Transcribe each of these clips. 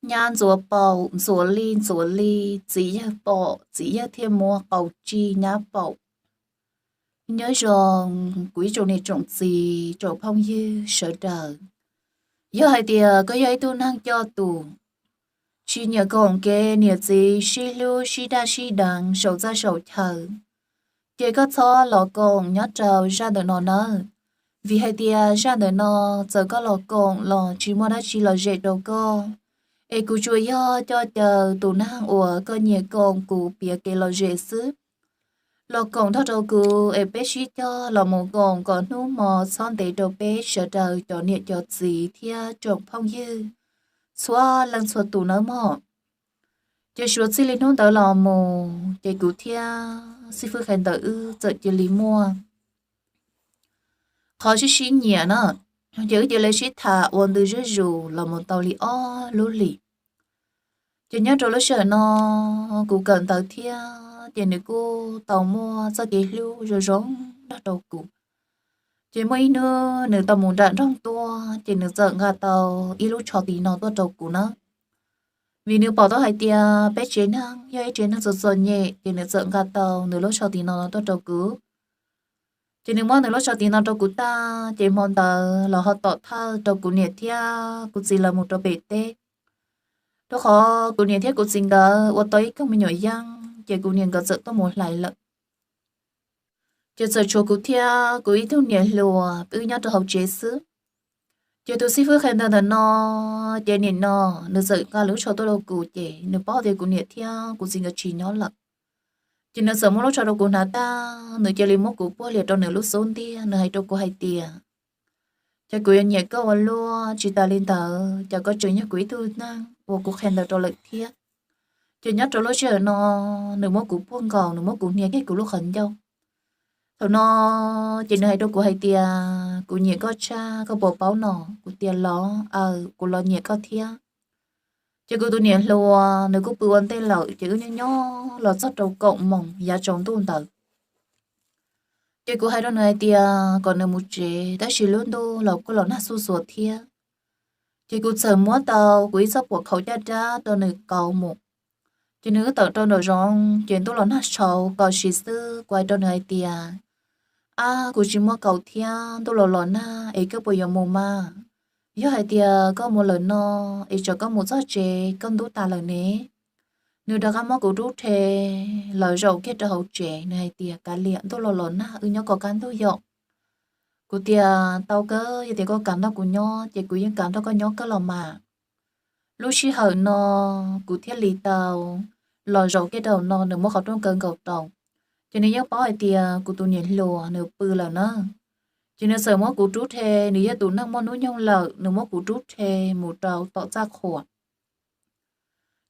Nyab ntxuav paum, ntxuav li ntxuav li, txiv yawg pom, txiv yawg thiaj muab qau tsij nyab paum. Nyob zoo kuv ib tsoom niam tsoom txiv, tsoom phooj ywg sawv daws, yog hais tias koj yog ib tug neeg coj tus tsis nyiam koom kev niam txiv sib hlub sib daj sib deev saum txaj saum chaw, ces koj txhob los koom nyob rau zaj ntawm no nawb. Vim hais tias zaj ntawm no, txawm koj los koom los tsis muaj dab tsi lom zem rau koj, es kuv tsuas yog coj caw tus neeg uas koj nyiam koom kuv piav kev lom zem xwb. Los koom nrog rau kuv es peb sib cog los mus koom kom hnub hmo txhob ntev rau peb sawv daws cov niam cov txiv thiab tsoom phooj ywg txhua leej txhua tus nawb mog. Ces suav txij li hnub ntawd los mus ces kuv thiab xib fwb Khais Ntawm wb txawm cia li muaj qhov sib sib nyiam na, ces wb cia li sib tham ua ntu zuj zus los mus tau li ob lub hlis. Ces nyob rau lub sij hawm no kuv kawm ntawv thiab ces nws kuj tau muaj txoj kev hlub zoo zoo nrog rau kuv. Ces muaj ib hnub nws tau mus nram nroog tuaj ces nws txawm nqa tau ib lub tsho tis no tuaj rau kuv na. Vim nws pom tau hais tias peb tsev neeg yog ib tsev neeg txom txom nyem ces nws txawm nqa tau nws lub tsho tis no tuaj rau kuv. Ces nws muab nws lub tsho tis no rau kuv tag ces hmo ntawd los ho tom thawj rau kuv niam thiab kuv txiv lawv mus rau pem teb. Rau qhov kuv niam thiab kuv txiv nkawd ua tau ib koog me nyuam yeeb ces kuv niam nkawd txawm tuaj mus hlais lawm. Ces txawm tshuav kuv thiab kuv ib tug niam hluas wb nyob rau hauv tsev xwb. Ces tus xib fwb Khais Ntawm ntawm no, ces nim no nws txawm nqa lub tsho tuaj rau kuv ces nws paub tias kuv niam thiab kuv txiv nkawd tsis nyob lawm. Ces nws txawm muab lub tsho rau kuv hnav tag, nws cia li muab kuv puag lias rau nws lub xub ntiag, nws hais rau kuv hais tias, ces kuv yuav nyiam koj ua luaj, tsis tas li ntawd ces koj tseem yog kuv ib tug neeg uas kuv qhia ntawv rau lawm thiab. Ces nyob rau lub sij hawm no, nws muab kuv puag nkaus, nws muab kuv hnia kiag kuv lub qhov ncauj. Thaum no ces nws hais rau kuv hais tias, kuv nyiam koj tshaj, koj puas paub no? Kuv tias, los aw, kuv los nyiam koj thiab. Ces kuv tus niam hluas nws kuj pw ua ntej lawm ces wb nyob nyob los txog rau kaum moos yav tsaus ntuj ntawd. Ces kuv hais rau nws hais tias kom nws mus tsev, tab sis lub ntuj los kuj los nag xuj xuav thiab. Ces kuv txawm muab tau kuv ib txoj puam khaum caj dab rau nws kauv mus. Ces nws wb tawm rau nraum zoov ces ntuj los nag tshauv kom siv xwb, kuv hais rau nws hais tias, ab, kuv tsis muaj kaus thiab, ntuj los los nag es koj puas yuav mus mas? Yog hais tias koj mus lawm no es tsam koj mus txog tsev koj ntub tas lawm ne. Nws rov qab muab kuv rub rhe los zaum kiag rau hauv tsev, nws hais tias, kav liam, ntuj los los nag, wb nyob kom kaj ntug yom. Kuv tias, tau kawg, yog tias koj kam nrog kuv nyob ces kuv yeej kam nrog koj nyob kawg los mas. Lub sij hawm no kuv thiaj li tau los zaum kiag rau hauv no, nws muab qhov rooj kaw nkaus rau. Ces nws yeej paub hais tias kuv tus niam hluas nws pw lawm na. Ces nws txawm muab kuv rub rhe, nws yog tus neeg muaj hnub nyoog lawm, nws muab kuv rub rhe mus rau tom txaj qhua.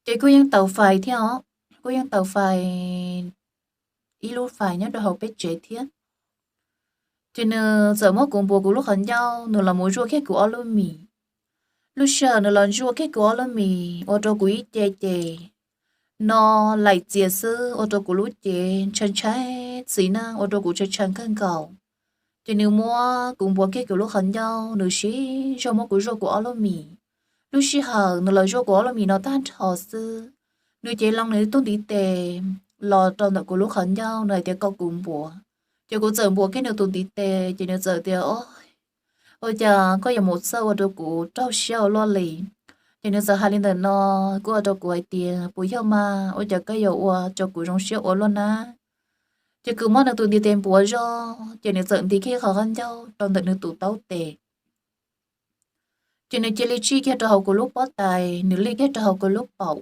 Ces kuj yeej taws fais thiab os, kuj yeej taws fais ib lub fais nyob rau hauv peb tsev thiab. Ces nws txawm muab kuv npuav kuv lub qhov ncauj, nws los mus zuaj kiag kuv ob lub mis. Lub sij hawm nws los zuaj kiag kuv ob lub mis ua rau kuv ib ce ces no laim txias xwb, ua rau kuv lub cev ntshai ntshai txiv neej, ua rau kuv tshee tshee kawg nkaus. Ces nws muab kuv npuav kiag kuv lub qhov ncauj, nws siv zog muab kuv zuaj kuv ob lub mis. Lub sij hawm nws los zuaj kuv ob lub mis no tag nrho xwb, nws cev loo nws tus ntiv tes los rau ntawm kuv lub qhov ncauj, nws hais tias kom kuv npuav. Ces kuv txawm npuav kiag nws tus ntiv tes ces nws txawm tias, o, ua cas koj yuav mus txawj ua rau kuv raug siab ua luaj li? Ces nws txawm hais li ntawm no, kuj ua rau kuv hais tias, puas yog mas, ua cas koj yuav ua rau kuv zoo siab ua luaj na? Ces kuv muab nws tus ntiv tes npuav zog ces nws txawm nti kiag qhov qab ncauj rau ntawm nws tus taub tes. Ces nws cia li tsij kiag rau hauv kuv lub pob tais, nws lij kiag rau hauv kuv lub paum.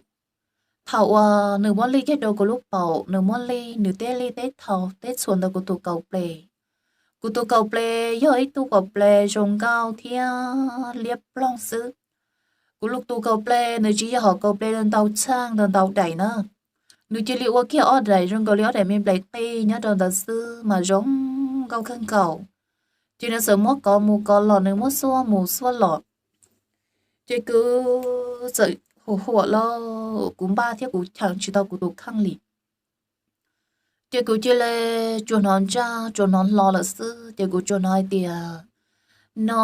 Thaum uas nws muab lij kiag rau kuv lub paum, nws muab lij, nws teb lij teb thaum teb txhuam ntawm kuv tus kaus ples. Kuv tus kaus ples yog ib tug kaus ples zoo nkauj thiab liab ploog xwb. Kuv tus kaus ples nws tsis yog hom kaus ples ntau txheej ntau ntau daim na, nws cia li ua kiag ob daim zoo nkaus li ob daim me nplaim qij nyob rau ntawd xwb mas zoo nkauj kawg nkaus. Ces nws txawm muab kov mus kov los, nws muab xuab mus xuab los. Ces kuv txawm hu huam lauj, kuv npaj thiab kuv cheem tsis tau kuv tus kheej li. Ces kuv cia li tsuas hnov ntsaj tsuas hnov hlo lawm xwb, ces kuv tsuas hnov hais tias, no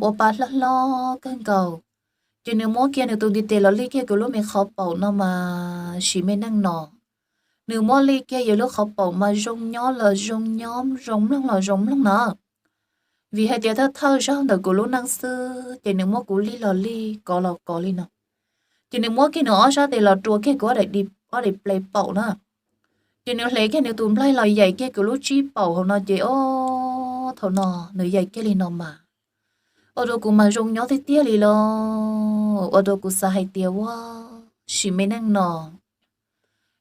ua pa hlob hlob kawg nkaus. Ces nws muab kiag nws tus ntiv tes los lij kiag kuv lub me qhov paum no mas sim me neej no, nws muab lij kiag yus lub qhov paum mas zoo nyob los zoo nyob, zoo mloog los zoo mloog na. Vim hais tias thawj thawj zaug ntawm kuv lub neej xwb ces nws muab kuv lij los lij, kov los kov li no. Ces nws muab kiag nws ob sab tes los rua kiag kuv ob daim ple paum na. Ces nws hle kiag nws tus nplaig los yaim kiag kuv lub tsib paum hauv no ces ob, thaum no nws yaim kiag li no mas ua rau kuv mas zoo nyob tiag tiag li los ua rau kuv xav hais tias ua, sim me neej no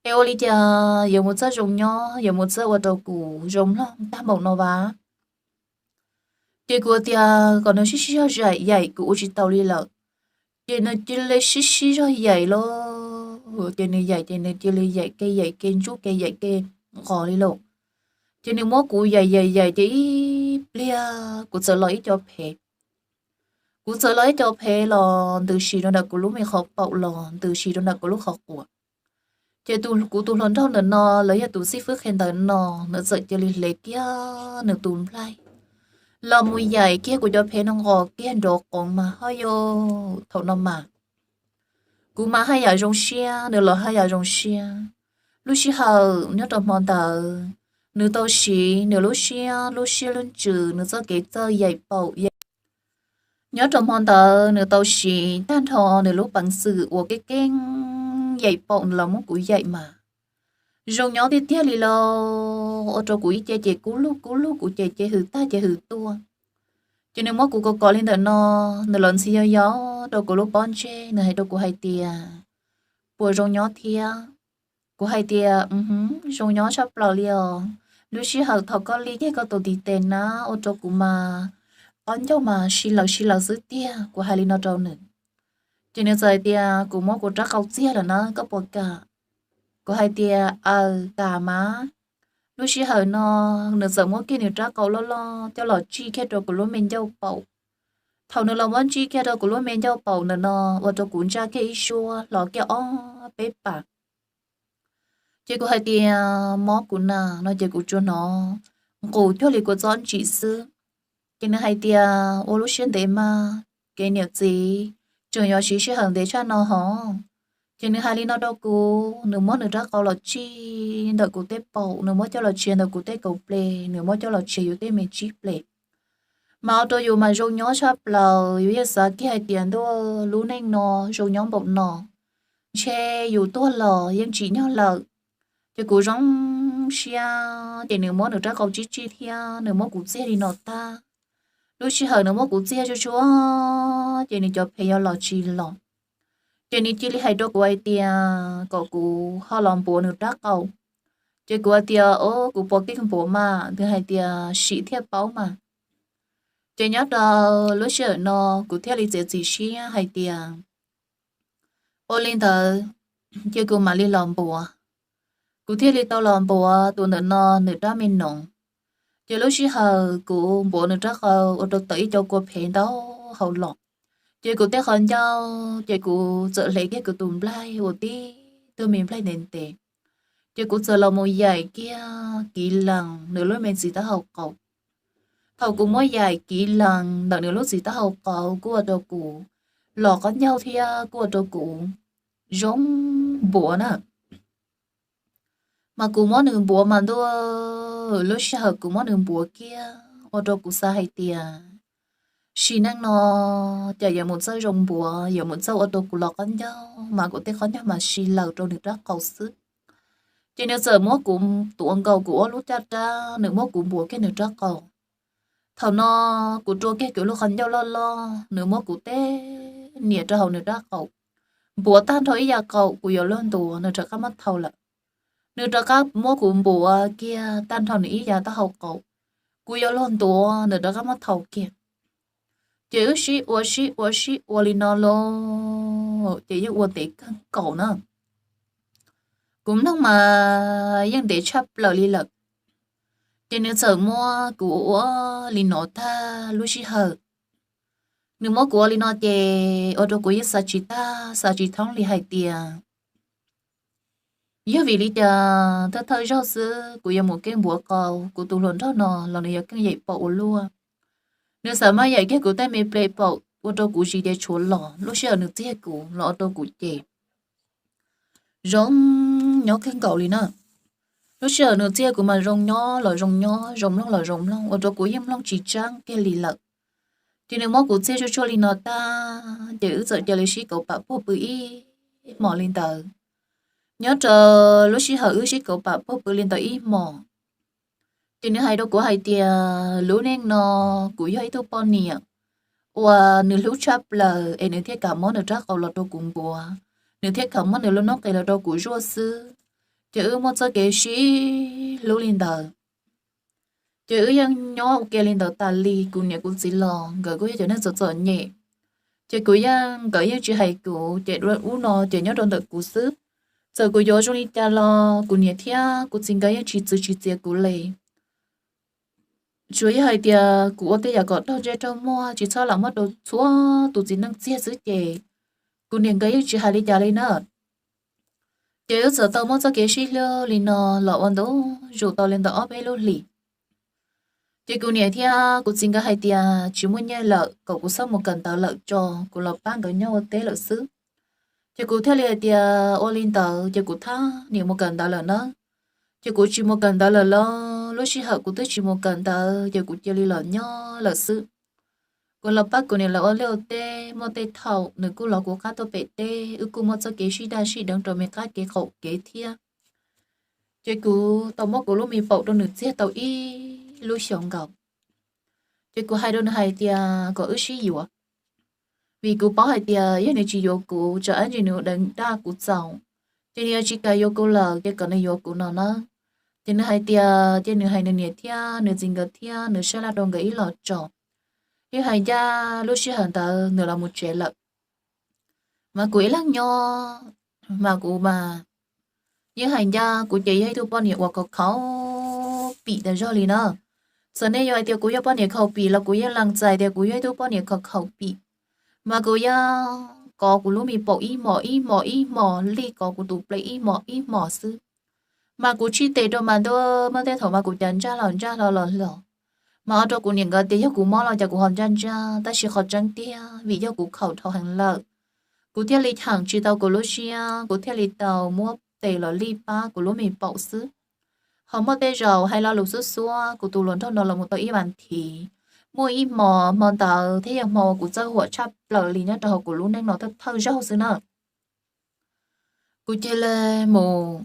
es ua li cas yuav mus txawj zoo nyob, yuav mus txawj ua rau kuv zoo mloog tag npaum no vas. Ces kuv tias kom nws sib sib zog yaim, yaim kuv ua tsis tau li lawm. Ces nws cia li sib sib zog yaim los, ces nws yaim ces nws cia li yaim ke yaim ke ntsuj ke yaim ke nqos li lawm. Ces nws muab kuv yaim yaim yaim ces ib pliag kuv txawm los ib co phev. Kuv txawm los ib co phev los ntws si rau ntawm kuv lub me qhov paum los ntws si rau ntawm kuv lub qhov quav. Ces kuv tus hluas nraug ntawm no los yog tus xib fwb qhia ntawm no, nws txawm cia li hle kiag nws tus nplaig los mus yaim kiag kuv cov phev no nqos kiag nrov qoov mas ho yog thaum no mas kuv mas haj yam zoo siab, nws los haj yam zoo siab. Lub sij hawm nyob rau hmo ntawd nws tau siv nws lub siab, lub siab lub ntsws, nws txoj kev txawj yaim paum. Nyob rau hmo ntawd nws tau siv tag nrho nws lub peev xwm uas keeb keeb yaim paum nws los muab kuv yaim mas zoo nyob tiag tiag li los ua rau kuv ib ce ces kub lug kub lug, kuv ces ce hws tag ce hws tuaj. Ces nws muab kuv kom kom li ntawm no, nws los ntxhi yau yau rau kuv lub pob ntseg, nws hais rau kuv hais tias, puas zoo nyob thiab? Kuv hais tias, zoo nyob tshaj plaws li os. Lub sij hawm thaum koj li kiag koj tus ntiv tes na ua rau kuv mas qhov ncauj mas si lawm si lawm xwb tiag. Kuv hais li no rau nws, ces nws txawm hais tias, kuv muab kuv rab qau txiag lawm na, koj puas kam? Kuv hais tias, aws, kam mas. Lub sij hawm no nws txawm muab kiag nws rab qau loj loj coj los tsij kiag rau kuv lub me ncauj paum. Thaum nws los muab tsij kiag rau kuv lub me ncauj paum ntawm no, ua rau kuv ntsaj kiag ib suab hlo kiag ob peb pas. Ces kuv hais tias, mob kuv na no ces kuv tsuas hnov nqus cuag li kua txob ntsim xwb. Ces nws hais tias, ua lub siab ntev mas, kev niam txiv tseem yuav siv sij hawm ntev tshaj no hov. Ces nws hais li no rau kuv, nws muab nws rab qau los tsij ntawm kuv tej paum, nws muab coj los tsij ntawm kuv tej kaum ple, nws muab coj los tsij yus tej me tsib ple. Mas ua rau yus mas zoo nyob tshaj plaws, yus yeej xav kiag hais tias ntuj, lub neej no zoo nyob npaum no, ntshe yus tuag los yeej tsim nyog lawm. Ces kuv zoo siab, ces nws muab nws rab qau tsib tsij thiab nws muab kuv txiag li no tag. Lub sij hawm nws muab kuv txiag tsuag tsuag, ces nws cov phem yuav los tsis los. Ces nws cia li hais rau kuv hais tias kom kuv ho los npuav nws rab qau. Ces kuv hais tias, o, kuv puas keej npuav mas? Nws hais tias, sim thiaj paub mas. Ces nyob rau lub sij hawm no kuv thiaj li txiav txim siab hais tias, ua li ntawd, ces kuv mam li los npuav. Kuv thiaj li tau los npuav tus ntawm no nws rab me noov. Ces lub sij hawm kuv npuav nws rab qau ua rau tawm ib co kua phem ntau hau los, ces kuv tej qhov ncauj, ces kuv txawm hle kiag kuv tus nplaig uas tib tug me nplaig ntev ntev, ces kuv txawm los mus yaim kiag kiv lees nws lub me txiv taub hau qau. Thaum kuv muab yaim kiv lees ntawm nws lub txiv taub hau qau kuj ua rau kuv los qab ncaug thiab kuj ua rau kuv zoo npuav na. Mas kuv muab nws npuav mas ntuj, lub sij hawm kuv muab nws npuav kiag ua rau kuv xav hais tias, sim neej no cas yuav mus txawj zoo npuav, yuav mus txawj ua rau kuv los qab ncaug, mas kuv tej qab ncaug mas si laws rau nws rab qau xwb. Ces nws txawm muab kuv tuav nkaus kuv ob lub caj rab, nws muab kuv npuav kiag nws rab qau. Thaum no kuv rua kiag kuv lub qhov ncauj loj loj, nws muab kuv teb niam rau hauv nws rab qau, npuav tag nrho ib yam qau, kuv yuav luag ntuav nws rov qab muab thau lawm. Nws rov qab muab kuv npuav kiag tag nrho nws ib yam taub hau qau, kuv yuav luag ntuav nws rov qab muab thau kiag. Ces wb sib ua sib ua sib ua li no los, ces yeej ua ntev kawg nkaus na. Kuv mloog mas yeej ntev tshaj plaws li lawm. Ces nws txawm muab kuv ua li no tag lub sij hawm, nws muab kuv ua li no ces ua rau kuv yeej xav tsis tag xav tsis thoob li hais tias, yog vim li cas thawj thawj zaug xwb kuv yuav mus keej npuav qau, kuv tus hluas nraug no los nws yuav keej yaim paum ua luaj. Nws xav mas yaim kiag kuv tej me ple paum ua rau kuv zis ces tshuav los. Lub sij hawm nws txiag kuv los ua rau kuv ces zoo nyob kawg nkaus li na. Lub sij hawm nws txiag kuv mas zoo nyob los zoo nyob, zoo mloog los zoo mloog, ua rau kuv yeej mloog tsis tsaab kiag li lawm. Ces nws muab kuv txiag tsuag tsuag li no tag ces wb txawm cia li sib kauv pam puag pw ib hmos li ntawd. Nyob rau lub sij hawm wb sib kauv pam puag pw li ntawd ib hmos, ces nws hais rau kuv hais tias lub neej no kuv yog ib tug poj niam uas nws hlub tshaj plaws es nws thiaj kam muab nws rab qau los rau kuv npuav, nws thiaj kam muab nws lub noob qes los rau kuv zuaj xwb. Ces wb muaj txoj kev sib hlub li ntawd. Ces wb yeej nyob ua ke li ntawd tas li, kuv niam kuv txiv los nkawd kuj yog cov neeg txom txom nyem. Ces kuv yeej, nkawd yeej tsis hais kuv, ces ub no ces nyob rau ntawm kuv xwb. Txawm kuv yuav zoo li cas los kuv niam thiab kuv txiv nkawd yeej tsis txwv tsis txiav kuv li. Tsuas yog hais tias kuv ua tej yam kom raug ntsej raug muag tsis txhob lam muab rau txhua tus txiv neej txiag xwb ces kuv niam nkawd yeej tsis hais li cas li na. Ces wb txawm tau muab txoj kev sib hlub li no los ua ntu zus tau li ntawm ob peb lub hlis. Ces kuv niam thiab kuv txiv nkawd hais tias tsis muaj nyiaj lawm kom kuv txhob mus kawm ntawv lawm tso, kuv los pab nkawd nyob ua teb lawm xwb. Ces kuv thiaj li hais tias ua li ntawd ces kuv thab niam mus kawm ntawv lawm na. Ces kuv tsis mus kawm ntawv lawm los lub sij hawm kuv twb tsis mus kawm ntawv ces kuv cia li los nyob lawm xwb. Kuv los pab kuv niam lawv ua liaj ua teb, muaj tej thaum nws kuj los kuv qab tuaj pem teb, wb kuj muaj txoj kev sib dag sib deev rau me qab kev qaum kev thiab. Ces kuv tau muab kuv lub me paum rau nws txiag tau ib lub xyoos nkaus. Ces kuv hais rau nws hais tias kom wb sib yuav, vim kuv paub hais tias yog nws tsis yuav kuv tsam ib ntsis nws deev dag kuv txaus, ces nws yuav tsis kam yuav kuv lawm ces kom nws yuav kuv no na. Ces nws hais tias, ces nws hais nws niam thiab nws txiv nkawd thiab nws sab laj rau nkawd ib los tso. Yeej hais ncaj lub sij hawm ntawd nws los mus tsev lawm. Mas kuv ib leeg nyob, mas kuv mas yeej hais ncaj kuv ces yog ib tug poj niam uas khaus khaus pim tas zog li na. Txawm nej yuav hais tias kuv yog poj niam khaus pim los kuv yeej lees txais tias kuv yog ib tug poj niam khaus khaus pim. Mas kuv yeej kov kuv lub me paum ib hmos ib hmos ib hmos li, kov kuv tus plej ib hmos ib hmos xwb. Mas kuv tshij tes rau mas ntuj, muaj tej thaum mas kuv cas ntsaj los ntsaj hlo los hlo. Mas ua rau kuv niam nkawd tias yog kuv mob los cas kuv ho ntsaj ntsaj, tab sis qhov tseeb tiag vim yog kuv khaus dhau heev lawm, kuv thiaj li cheem tsis tau kuv lub siab, kuv thiaj li tau muab tes los li pab kuv lub me paum xwb. Ho muaj tej zaum hais lo lus xub xuab, kuv tus hluas nraug no los mus tau ib vas thiv, muaj ib hmos, hmo ntawd thiab yog hmo uas kuv txawj huam tshaj plaws li nyob rau hauv kuv lub neej no thawj thawj zaug xwb na. Kuv cia li mus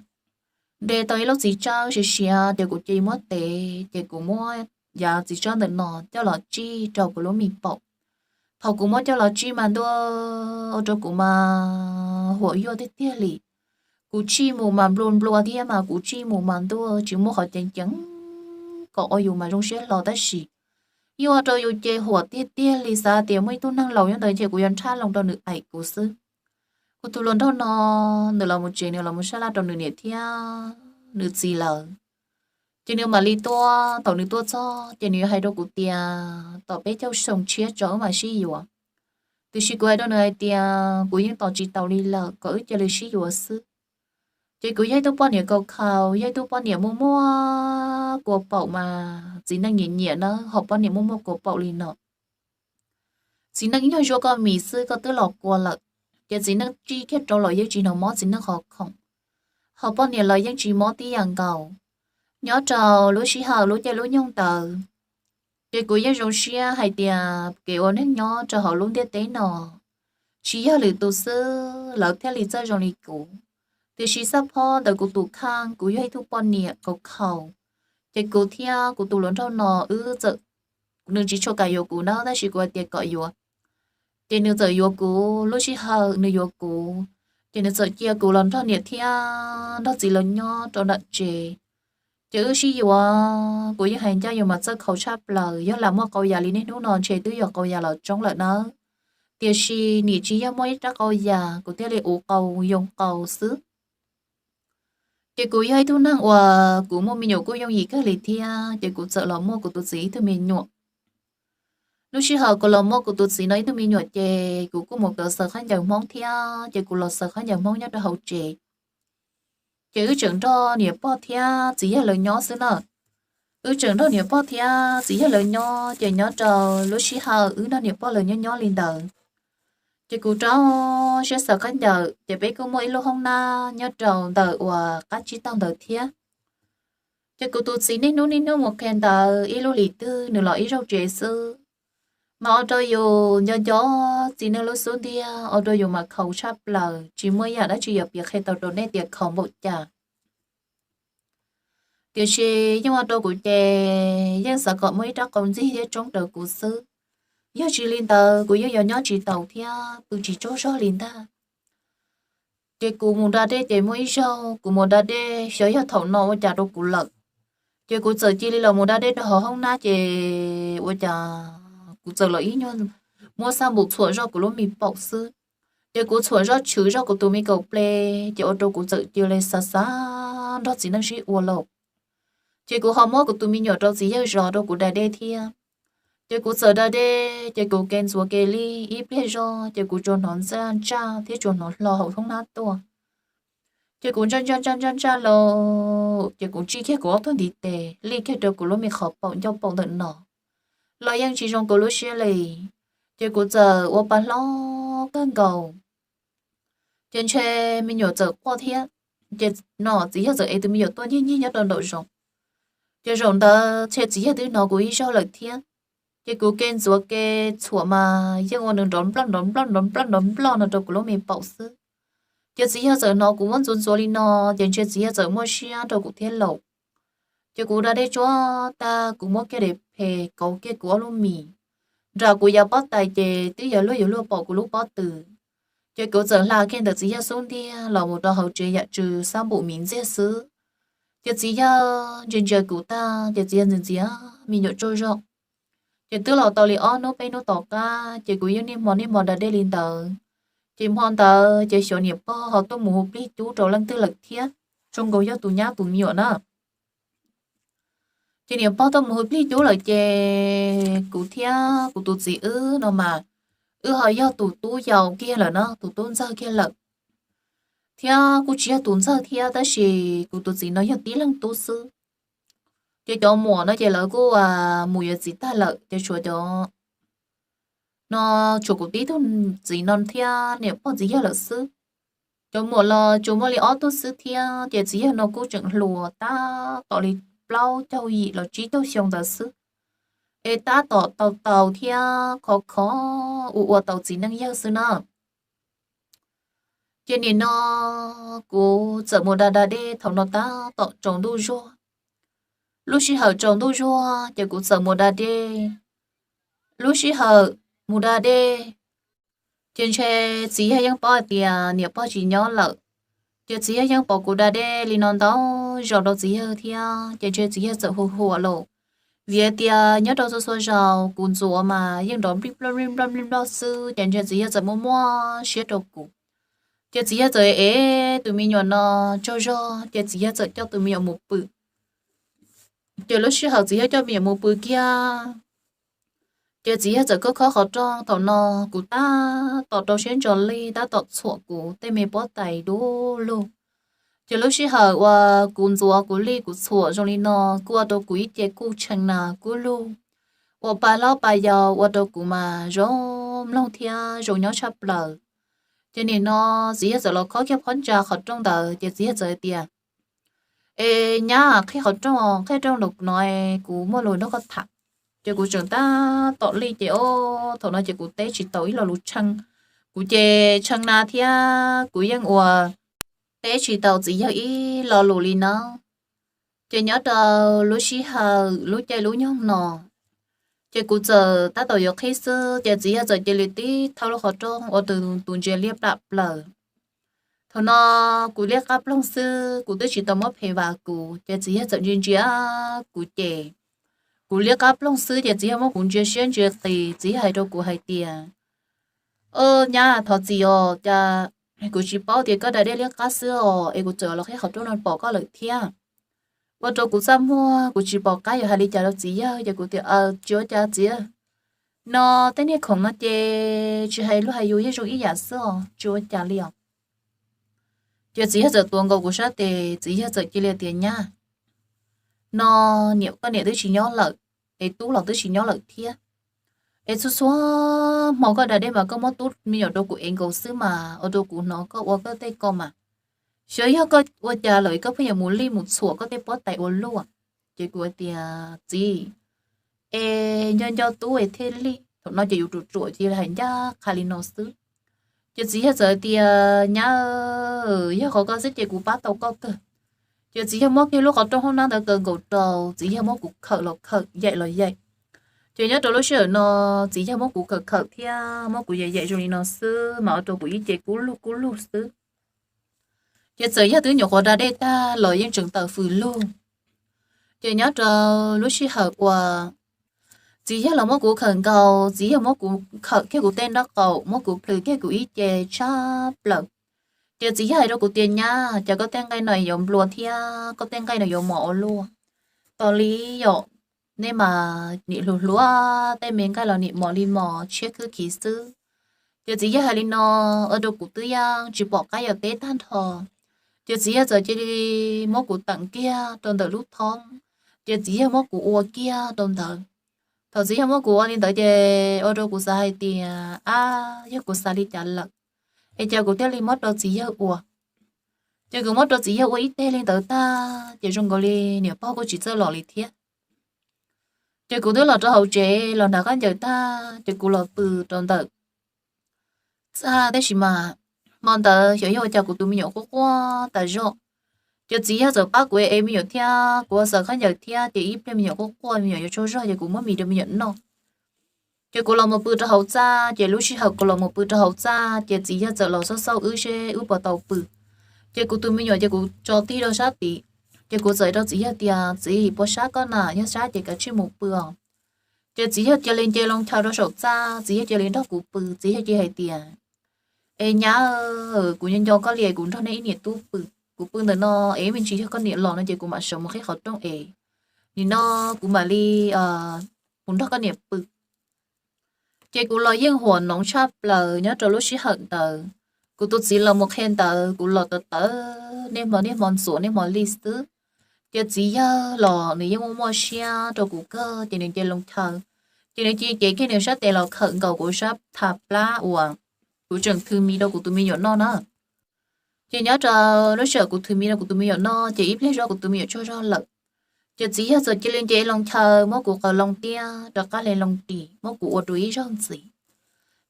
de tau ib lub txiv tsawb siav siav ces kuv cia li muab tev, ces kuv muab yav txiv tsawb ntawm no coj los tsij rau kuv lub me paum. Thaum kuv muab coj los tsij mas ntuj, ua rau kuv mas huam yuaj tiag tiag li. Kuv tsij mus mas nplua nplua thiab mas kuv tsij mus mas ntuj tsis muaj qhov ceev ceev kom ua yus mas zoo siab hlo tab sis yeej ua rau yus ces huam tiag tiag li, xav tias muaj ib tug neeg laus nyob ntawd ces kuv yuav nrhab loo rau nws aim kuv xwb. Kuv tus hluas nraug no, nws los mus tsev, nws los mus sab laj rau nws niam thiab nws txiv lawm. Ces nws mam li tuaj, thaum nws tuaj txog ces nws yuav hais rau kuv tias tom peb caug xyoo tshiab tso wb mam sib yuav. Tiam sis kuv hais rau nws hais tias kuv yeej tos tsis taus li lawm, kom wb cia li sib yuav xwb. Ces kuv yog ib tug poj niam khaus khaus, yog ib tug poj niam muaj muaj kua paum mas txiv neej nyiam nyiam na, ho poj niam muaj muaj kua paum li no. Txiv neej yog zuaj koj mis xwb koj twb los kua lawm, ces txiv neej tsij kiag rau los yeej tsis hnov mob txiv neej qhov khoom. Ho poj niam los yeej tsis mob tib yam nkaus. Nyob rau lub sij hawm lub caij lub nyoog ntawd, ces kuv yeej zoo siab hais tias kev ua neeg nyob rau hauv lub ntiaj teb no tsis yog lwm tus xwb lawv thiaj li txawj zoo li kuv. Tiam sis xab phob ntawm kuv tus kheej, kuv yog ib tug poj niam khaus khaus, ces kuv thiab kuv tus hluas nraug no wb txawm, nws tsis tshua kam yuav kuv na, tab sis kuv hais tias kom yuav. Ces nws txawm yuav kuv, lub sij hawm nws yuav kuv, ces nws txawm cia kuv los nrog niam thiab nrog txiv lawv nyob rau nram tsev. Ces wb sib yuav, kuv yeej hais ncaj yus mas txawj khaus tshaj plaws, yog lam muaj qau yas li niaj hnub no ntshe twb yog qau yas los tsoob lawm nawb. Tiam sis nim tsis yog muaj ib rab qau yas kuv thiaj li uv qau yoo qau xwb. Ces kuv yog ib tug neeg uas kuv muaj me nyuam kuj yooj yim kawg li thiab, ces kuv txawm los muaj kuv tus txiv ib tug me nyuam. Lub sij hawm kuv los muaj kuv tus txiv no ib tug me nyuam ces kuv kuj mus kawm xaws khaub ncaws Hmoob thiab, ces kuv los xaws khaub ncaws Hmoob nyob rau hauv tsev. Ces wb tseem nrog niam pog thiab txiv yawg lawv nyob xwb na. Wb tseem nrog niam pog thiab txiv yawg lawv nyob, ces nyob rau lub sij hawm wb nrog niam pog lawv nyob nyob li ntawd, ces kuv rau siab xav qab ncaws, ces peb kuj muaj ib lub hoob nab nyob rau ntawm uas qab tsib taug ntawd thiab. Ces kuv tus txiv niaj hnub niaj hnub mus qhia ntawv ib lub hlis twg nws los ib zaug tsev xwb, mas ua rau yus nco nco txiv neej lub xub ntiag, ua rau yus mas khaus tshaj plaws, tsis muaj yam dab tsi yuav piav qhia tau rau nej tias khaus npaum cas. Tiam sis yeej ua rau kuv ces yeej xav kom muaj ib rab qau ntxig thiab tsoob raws kuv xwb. Yog tsis li ntawd kuv yeej yuav nyob tsis taus thiab pw tsis tsaug zog li ntag. Ces kuv mus da dej ces muaj ib zaug kuv mus da dej xyov yog thaum no ua cas rau kuv lawm, ces kuv txawm cia li los mus da dej rau hauv hoob nab, ces ua cas kuv txawm los ib nyuag muab xab npum txhuam zoj kuv lub me paum xwb. Ces kuv txhuam zoj tshwm zoj kuv tus me kaum ple, ces ua rau kuv txawm cia li xav xav nrog txiv neej sib ua lauj. Ces kuv ho muab kuv tus me nyuam rau txiv yawg zov rau kuv da dej thiab. Ces kuv txawm da dej, ces kuv ke ntxuav ke li ib pliag zog, ces kuv tsuas hnov ntsaj ntsaj thiab tsuas hnov hlo hauv hoob nab tuaj. Ces kuv ntsaj ntsaj ntsaj ntsaj ntsaj lauj, ces kuv tsij kiag kuv ob tug ntiv tes li kiag rau kuv lub me qhov paum ncauj paum ntawm no, los yeej tsis zoo kuv lub siab li. Ces kuv txawm ua pa hlob kawg nkaus, ces ntshe me nyuam txawm quaj thiab. Ces no txiv yawg txawm ev tus me nyuam tuaj nyiag nyiag nyob rau nraum zoov. Ces zaum ntawd ntshe txiv yawg twb hnov kuv ib zaug lawm thiab. Ces kuv ke ntxuav ke txhuam mas yeej ua nws nrov nploj nrov nploj nrov nploj nrov nploj no rau kuv lub me paum xwb. Ces txiv yawg txawm hnov kuv muab ntxuav ntxuav li no, ces ntshe txiv yawg txawm muaj siab rau kuv thiab lauj. Ces kuv da dej tsuag tag kuv muab kiag daim phem kauv kiag kuv ob lub mis nram kuv yav pob tais, ces twb yog luag yuav luag pom kuv lub pob tw. Ces kuv txawm hla kiag ntawm txiv yawg xub ntiag los mus rau hauv tsev yam tsw xab npum miv ntxiag xwb. Ces txiv yawg ntsia ntsia kuv tag ces txiv yawg ntxias ntxias me nyuam tsaug zog. Ces twb los tau li ob hnub peb hnub tom qab, ces kuv yeej niaj hmo niaj hmo da dej li ntawd. Ces hmo ntawd ces xyov niam pog ho tuaj mus hu plig cub rau leej twg lawm thiab, zoo nkaus yog tus nyab tus me nyuam na. Ces niam pog tuaj mus hu plig cub lawm, ces kuv thiab kuv tus txiv wb no mas wb ho yog tus tub yau kiag lawm na, tus tub ntxawg kiag lawm, thiab kuj tsis yog tus ntxawg thiab, tab sis kuv tus txiv no yog tib leeg tub xwb. Ces cov muam no ces lawv kuj mus yuav txiv tag lawm, ces tshuav cov no, tshuav kuv tib tug txiv no thiab niam pog txiv yawg lawm xwb. Cov muam los tsuas muaj li ob tug xwb thiab, ces txiv yawg no kuj tseem hluas tab tom li plaub caug yim los tsib caug xyoo ntawd xwb, es tab tom tau tau thiab khov khov ua ua tau txiv neej yawg xwb na. Ces nim no kuv txawm mus da da dej, thaum no tab tom tsaus ntuj zuag. Lub sij hawm tsaus ntuj zuag ces kuv txawm mus da dej. Lub sij hawm mus da dej, ces ntshe txiv yawg yeej paub hais tias niam pog tsis nyob lawm. Ces txiv yawg yeej pom kuv da dej li no ntau zaus rau txiv yawg thiab, ces ntshe txiv yawg txawm hu hu lawm. Vim tias nyob rau txhua txhua zaus kuv ntxuav mas yeej nrov nplij nploj nplij nploj nplij nploj xwb, ces ntshe txiv yawg txawm muaj muaj siab rau kuv. Ces txiv yawg txawm ev tus me nyuam no tsaug zog, ces txiv yawg txawm coj tus me nyuam mus pw. Ces lub sij hawm txiv yawg coj me nyuam mus pw kiag, ces txiv yawg txawm khob khob qhov rooj. Thaum no kuv tab tom rau siab ntso li tab tom txhuam kuv tej me pob tais du lug. Ces lub sij hawm uas kuv ntxuav kuv li kuv txhuam zoo li no, kuj ua rau kuv ib ce kuj tshee na kuj lug, ua pa hlob pa yau ua rau kuv mas zoo mloog thiab zoo nyob tshaj plaws. Ces nim no txiv yawg txawm los khob kiag phab ntsa qhov rooj ntawd, ces txiv yawg txawm hais tias, Es nyab, qhib qhov rooj, qhib rooj ntawm no, kuv muaj lus nrog koj tham. Ces kuv tseem tab tom li ces o, thaum no ces kuv teb tsis tau ib lo lus tshee. Kuv ces tshee na thiab kuv yeej ua teb tsis tau txiv yawg ib lo lus li no. Ces nyob rau lub sij hawm lub caij lub nyoog no, ces kuv txawm tab tom yuav qhib xwb, ces txiv yawg txawm cia li tib thauj lub qhov rooj ua tus ntsia liab plam plaws. Thaum no kuv liab qab ploog xwb, kuv twb tsis tau muab phem vas kuv, ces txiv yawg txawm ntsia ntsia kuv ces kuv liab qab ploog xwb, ces txiv yawg muab kuv ntsia siab ntsia qis, txiv yawg hais rau kuv hais tias, Au nyab, thov txim os, cas kuv tsis paub tias koj da dej liab qab xwb os, es kuv txawm los qhib qhov rooj no pom koj lawm thiab. Ua rau kuv txaj muag, kuv tsis pom qab yuav hais li cas rau txiv yawg, ces kuv tias, Aws, tsis ua cas txiv. No tej niag khoom no ces tsis hais luag hais yus yeej zoo ib yam xwb os, tsis ua cas li os. Ces txiv yawg txawm tuav nkaus kuv sab tes, txiv yawg txawm cia li tias, Nyab, no niam, koj niam twb tsis nyob lawm, es tub los twb tsis nyob lawm thiab. Es txhua txhua hmo koj da dej mas koj muab tub me nyuam rau kuv ev nkaus xwb mas ua rau kuv hnov koj ua koj tej ko mas. Xyov yog koj ua cas lawm koj pheej yuav mus lij mus txhuam koj tej pob tais ua luaj. Ces kuv tias, txiv, es nco nco tub es thiaj lij. Thaum no ces yus ruam ruam ces hais ncaj qha li no xwb. Ces txiv yawg txawm tias, nyab, yog qhov ko xwb ces kuv pab tau koj kawg. Ces txiv yawg muab kiag lub qhov rooj hoob nab ntawd kaw nkaus rau, txiv yawg muab kuv khawm los khawm, yaim los yaim. Ces nyob rau lub sij hawm no txiv yawg muab kuv khawm khawm thiab muab kuv yaim yaim zoo li no xwb mas ua rau kuv ib ce kub lug kub lug xwb. Ces txawm yog twb nyuam qhuav da dej tag los yeej tseem tawm fws lug. Ces nyob rau lub sij hawm uas txiv yawg los muab kuv khawm nkaus, txiv yawg muab kuv khawm kiag kuv tej nraub qaum, muab kuv plhws kiag kuv ib ce tshaj plaws. Ces txiv yawg hais rau kuv tias, nyab, cas koj tej nqaij no yuav nplua thiab koj tej nqaij no yuav mos ua luaj. Tos li yom, nej mas nim hluas hluas tej me nqaij los nim mos li mos tshiab khwb khiv xwb. Ces txiv yawg hais li no ua rau kuv twb yeej tsis pom qab yuav teb tag nrho. Ces txiv yawg txawm cia li muab kuv teem kiag rau ntawm lub thoob, ces txiv yawg muab kuv ua kiag rau ntawd. Thaum txiv yawg muab kuv ua li ntawd ces ua rau kuv xav hais tias, ab, yog kuv xav li cas lawm, es cas kuv thiaj li muab rau txiv yawg ua. Ces kuv muab rau txiv yawg ua ib teg li ntawd tag ces zoo nkaus li niam pog kuj tsis txawj los li thiab. Ces kuv twb los rau hauv tsev los nrad khaub ncaws tag ces kuv los pw rau ntawm txaj, tab sis mas hmo ntawd xyov yog ua cas kuv tus me nyuam quaj quaj tas zog. Ces txiv yawg txawm pab kuv ev me nyuam thiab kuv ua xaws khaub ncaws thiab ces ib pliag me nyuam quaj quaj me nyuam yuav tsaug zog ces kuv muab mis rau me nyuam noj. Ces kuv los mus pw rau hauv txaj, ces lub sij hawm kuv los mus pw rau hauv txaj ces txiv yawg txawm los xauj xauj wb seb wb puas tau pw. Ces kuv tus me nyuam ces kuv tso tig rau sab tid, ces kuv txawm rau txiv yawg tias, txiv, puas sab koj na? Yog sab ces kav tsij mus pw os. Ces txiv yawg cia li nce loo chaw rau saum txaj, txiv yawg cia li nrog kuv pw, txiv yawg cia hais tias, es nyab, kuv nco nco koj li, kuv nrog nej ib niam tub pw, kuv pw ntawm no es me ntsis yog koj niam los no ces kuv mam sawv mus qhib qhov rooj es nim no kuv mam li mus nrog koj niam pw. Ces kuv los yeej huam noov tshaj plaws nyob rau lub sij hawm ntawd. Kuv tus txiv los mus qhia ntawv, kuv los tawv tawv, niaj hmo niaj hmo ntxuav niaj hmo li xwb. Ces txiv yawg los nws yeej muaj muaj siab rau kuv kawg, ces nws nce loo chaw, ces nws cia cev kiag nws sab tes los khawm nkaus kuv sab tha plab uas kuv tseem thw mis rau kuv tus me nyuam noj na. Ces nyob rau lub sij hawm kuv thw mis rau kuv tus me nyuam noj ces ib pliag zog kuv tus me nyuam tsaug zog lawm. Ces txiv yawg txawm cia li nce loo chaw muab kuv qaws loo tiab rov qab li loo ris muab kuv ua rau ib zaug ntxiv.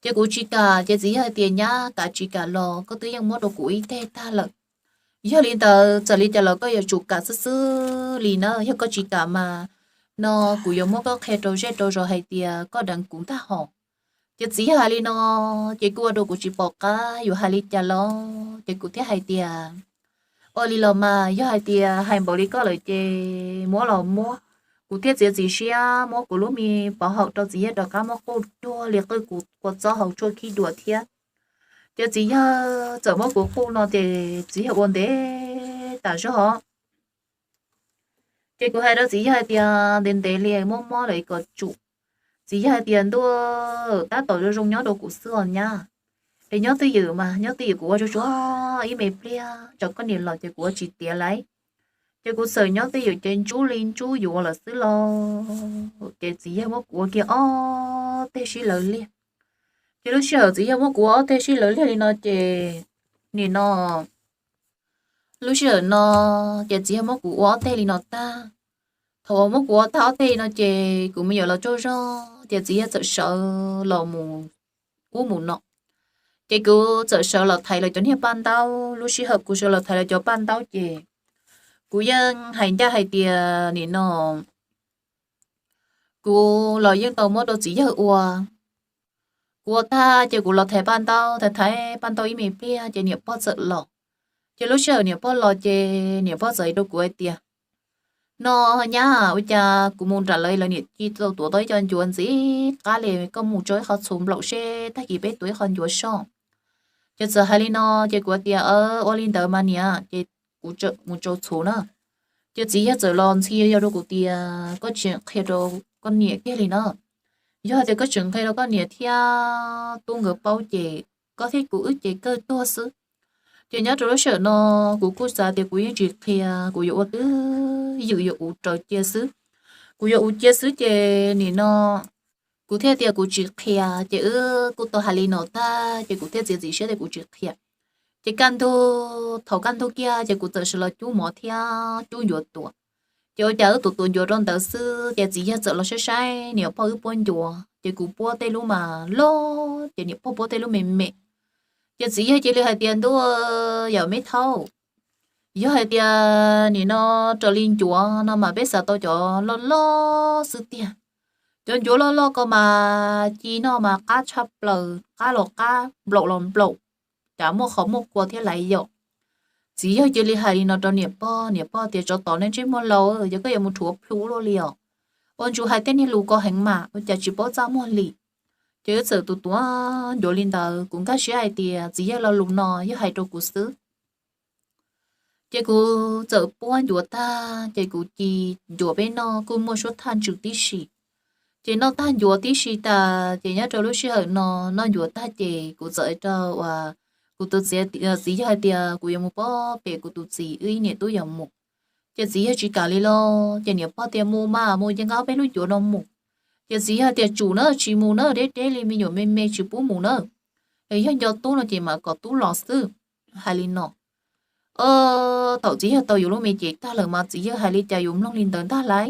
Ces kuv tsis kam, ces txiv yawg hais tias, nyab, kav tsis kam los koj twb yeej muab rau kuv ib teg tag lawm. Yog li ntawd txawm li cas los koj yuav tsum kam xwb xwb li na, yog koj tsis kam mas no kuv yuav muab koj qhia rau zej rau zos hais tias koj deev kuv ntag hos. Ces txiv yawg hais li no, ces kuj ua rau kuv tsis pom qab yuav hais li cas los, ces kuv thiaj hais tias, ua li los mas yog hais tias hais npaum li koj lawm ces muab los muab. Kuv thiaj txiav txim siab muab kuv lub me pov haum rau txiv yawg rov qab muab quj tuag li qwj kuv kua txob hauv tshuaj khib dua thiab. Ces txiv yawg txawm muab kuv quj no ces txiv yawg ua ntev tas zog. Ces kuv hais rau txiv yawg hais tias ntev ntev li mob mob lawm kom tsum. Txiv yawg hais tias ntuj, tab tom zoo zoo nyob rau kuv xwb os nyab. Es nyob twj ywm mas nyob twj ywm, kuv ua tsuag tsuag ib me pliag tso koj niam los ces kuv ua tsis tiav lawm. Ces kuv txawm nyob twj ywm ces ntsub li ntsub yuav lawm xwb los. Ces txiv yawg muab kuv ua kiag ob teg sib lawv liag. Ces lub sij hawm txiv yawg muab kuv ua ob teg sib lawv liag li no ces nim no lub sij hawm no ces txiv yawg muab kuv ua ob teg li no tag. Thaum uas muab kuv ua tag ob teg li no ces kuv me nyuam los tsaug zog ces txiv yawg txawm sawv los mus ub mus no. Ces kuv txawm sawv los thaiv lawv cov niag paj ntaub. Lub sij hawm kuv sawv los thaiv lawv cov paj ntaub ces kuv yeej hais ncaj hais tias nim no kuv los yeej tau muab rau txiv yawg ua. Kuv ua tag ces kuv los thaiv paj ntaub, thaiv thaiv paj ntaub ib me pliag ces niam pog txawm los. Ces lub sij hawm niam pog los ces niam pog txawm hais rau kuv hais tias, no nyab, ua cas kuv mus nram lawv, lawv niam ci tau tuav tau ib co ncuav ntxim qab li, koj mus tsau ib qho txhuv nplaum seb tag kis peb tuav ib qho ncuav soj. Ces txawm hais li no ces kuv tias, ua li ntawd mas niam. Ces kuv mus tsau txhuv na. Ces txiv yawg txawm los ntxhi yau rau kuv tias, koj tseem qhia rau koj niam kiag li na. Yog hais tias koj tseem qhia rau koj niam thiab tub nkawd paub ces koj thiab kuv wb ces kawg tuag xwb. Ces nyob rau lub sij hawm no kuv kuj xav tias kuv yeej tsis qhia, kuv yuav ua twj ywm yuav ua raws cia xwb. Kuv yuav ua cia xwb ces nim no kuv thiaj tias kuv tsis qhia, ces wb kuj tau hais li no tag ces kuv thiaj txiav txim siab tias kuv tsis qhia. Ces kaj ntug, thaum kaj ntug kiag ces kuv txawm sawv los cub mov thiab cub ncuav tuav. Ces ua cas wb tuav tuav ncuav rau ntawd xwb ces txiv yawg txawm los saib saib niam pog wb puab ncuav, ces kuv puab tej lub mas loj ces niam pog puab tej lub me me. Ces txiv yawg cia li hais tias, Ntuj, yawm me thaub, yog hais tias nim no raws li ncuav no mas peb xav tau cov loj loj xwb tiag. Cov ncuav loj loj ko mas ci noj mas qab tshaj plaws, qab los qab, nplaum los nplaum, cas muaj qhov muaj kua thiab lais yom. Txiv yawg cia li hais li no rau niam pog, niam pog tias, Tsov tom nej ntsej muag laus, yog koj yuav mus rhuav plhu luaj li os. Ua ntsuas hais tej niag lus ko heev mas ua cas tsis paub txaj muag li. Ces wb txawm tuav tuav ncuav li ntawd, kuv nkag siab hais tias txiv yawg lo lus no yog hais rau kuv xwb. Ces kuv txawm puab ncuav tag ces kuv ci ncuav peb noj kuj muaj suab thaj ntsws tib si. Ces noj tag ncuav tib si tas ces nyob rau lub sij hawm no noj ncuav tag ces kuv txawm rau uas kuv tus txiv, txiv yawg hais tias kuv yuav mus pab pem kuv tus txiv wb ib niam tub yuav mus. Ces txiv yawg tsis kam li los ces niam pog tias, Mus mas mus ces nqa peb lub ncuav no mus. Ces txiv yawg tias, Tsum na, tsis mus na, deb deb li me nyuam me me tsis pub mus na. Es yog nco tub no ces mam kom tub los xwb. Hais li no, thaum txiv yawg tau yus lub me cev tag lawm mas txiv yawg hais li cas yus mloog li ntawd ntag lauj.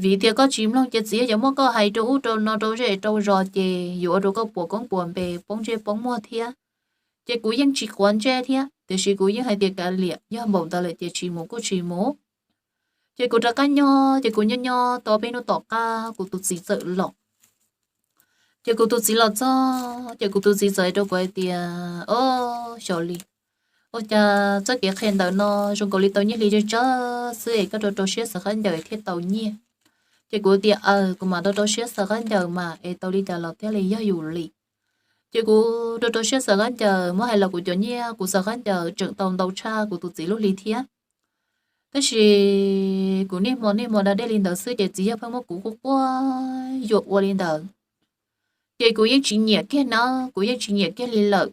Vim tias koj tsis mloog ces txiv yawg yuav muab koj hais rau ub rau no rau zej rau zos ces yuav ua rau koj puas koob puas npe poob ntsej poob muag thiab. Ces kuv yeej tsis quav ntsej thiab tiam sis kuv yeej hais tias kav liam, yog npaum ntawd lawm ces tsis mus kuj tsis mus. Ces kuv rov qab nyob ces kuv nyob nyob tau peb hnub tom qab kuv tus txiv txawm los. Ces kuv tus txiv los txog ces kuv tus txiv txawm hais rau kuv hais tias, Ob, xyov li, ua cas txoj kev qhia ntawm no zoo nkaus li tau nyiaj hli tsawg tsawg xwb es koj rau rau siab xaws qab ncaws thiaj tau nyiaj? Ces kuv tias, Aws, kuv mam rau rau siab xaws qab ncaws mas es tau li cas los thiaj li yog yus li. Ces kuv rau rau siab xaws qab ncaws, muab hais los kuv cov nyiaj kuv xaws qab ncaws tseem tau ntau tshaj kuv tus txiv lub hli thiab. Tab sis kuv niaj hmo niaj hmo da dej li ntawd xwb ces txiv yawg pheej muab kuv quaj quaj yuam ua li ntawd. Ces kuv yeej tsis nyiam kiag nawb, kuv yeej tsis nyiam kiag li lawm,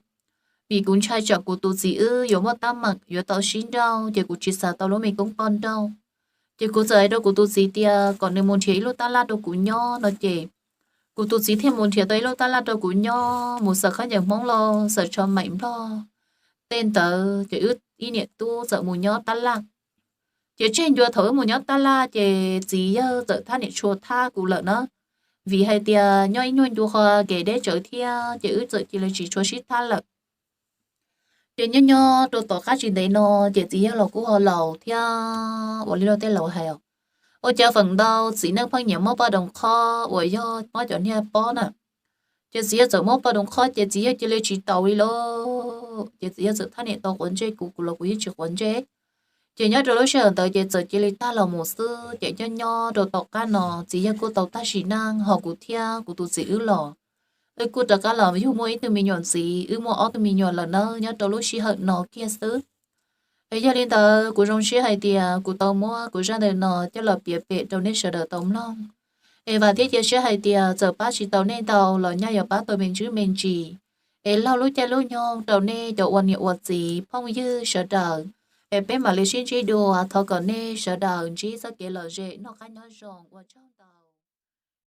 vim kuv ntshai tsam kuv tus txiv wb yuav muaj tab meem yuav tau sib nrauj ces kuv tsis xav tau lub me koob poj nrauj. Ces kuv txawm hais rau kuv tus txiv tias kom nws mus nrhiav ib lub tab laj rau kuv nyob no ces kuv tus txiv thiaj mus nrhiav tau ib lub tab laj rau kuv nyob, mus xaws qab ncaws Hmoob los xaws tsho maim Nplog tej ntawd ces wb ib niam tub txawm mus nyob tab laj. Ces tseg ncua thaum wb mus nyob tab laj ces txiv yawg txawm thab niam tshua thab kuv lawm na, vim hais tias nyob ib nyuag ncua qhov kev deb tsawv thiab ces wb txawm cia li tsis tshua sib thab lawm. Ces nyob nyob rau tom qab tsis ntev no ces txiv yawg los kuj ho laus thiab ua li luag tej laus hais os, ua cas feem ntau txiv neej pheej nyiam muab poj doos khob uas yog muab cov niag pob na. Ces txiv yawg txawm muab poj doos khob ces txiv yawg cia li tsis taus li lauj. Ces txiv yawg txawm thab niam tau quav ntsej kuv, kuv los kuv yeej tsis quav ntsej. Ces nyob rau lub sij hawm ntawd ces txawm cia li tag los mus xwb. Ces nyob nyob rau tom qab no txiv yawg kuj tau tag sim neej ho kuv thiab kuv tus txiv wb los, wb kuj rov qab los yug muaj ib tug me nyuam ntxiv, wb muaj ob tug me nyuam lawm nawb nyob rau lub sij hawm no kiag xwb. Es yog li ntawd kuv zoo siab hais tias kuv tau muab kuv zaj ntawm no coj los piav pem rau nej sawv daws tau mloog. Es vam thiab cia siab hais tias txawm pab tsis tau nej ntau los nyaj yuav pab tau me ntsis me ntsis, es laug lub caij lub nyoog rau nej cov ua niam ua txiv phooj ywg sawv daws. Es peb mam li sib ntsib dua, thov kom nej sawv daws ntsib txoj kev lom zem noj qab nyob zoo, ua tsaug.